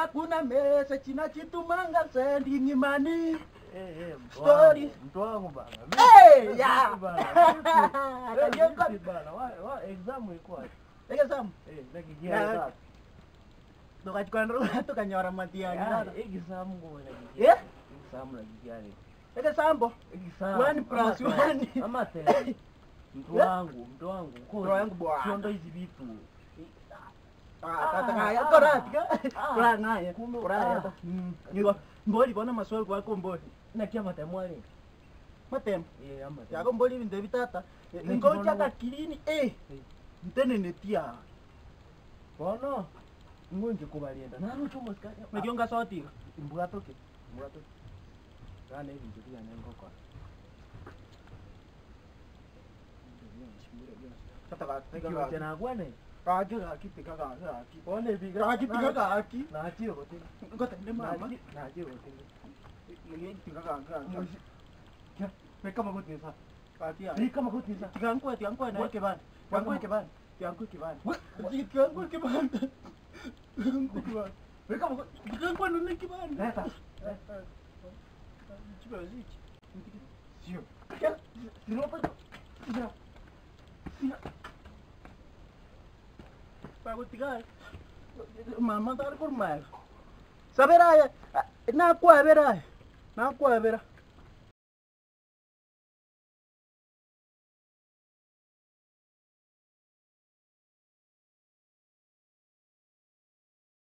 Hakuna message nachitumanga sending money. Eh, eh, mtu Story. wangu, mtu wangu bana. Eh, Vipi ya. bana, vipi? Atajua Eh, kwa- vipi bana? Wa- wa- exam ilikuwa aje? Exam. Eh, na kigia Na- safi. Tukachukua tukanyora matiang'i. Ya, exam ngo na kigia. Eh? Exam na kigia ni. Egesambo. Exam. One plus Ama- one. Ama tena. Mtu Eh? wangu, mtu wangu. Mtu wangu bwana. Siondoe hizi vitu. Ah, tata kaya koratika. Ah. Kora ngaya. Kumbe- Kora ah. ya. Nigo mboli bona maswali kwako mboli. Na kia matemwali. Matemo. Eh, ama temu. Yako mboli ibinto ebi tata. Naki Ngocha bono- ka clean eh. Ntenenetia. Bono. Ngonje kubalinda. Narucho mosikari. Nakio ngasotiga. Mbwatoke. Mbwatoke. Gana ebintu biane ngokora. Tata ga Kiroche nagwane. Gaki gaki tiga gaki gaki. Bono ebiga. Gaki tiga gaki. Nachire gotiga. Ngotende mama. Nachire gotiga. Tiga gaki gaki. Kia, beka magoti sa. Gaki ya. Beka magoti sa. Tiga nkwe tiga nkwe na kebanda. Tiga nkwe kebanda. Tiga nkwe kebanda. We- Tiga nkwe kebanda. Tiga nkwe kebanda. Beka magoti. Tiga nkwe nune kebanda. Leta. Chibazi ichi. Sio. Kia, siropa. Sira. Sira. Pagotiga. Mama tari kurmaga. Sabera ya nakwabera. Nakwabera.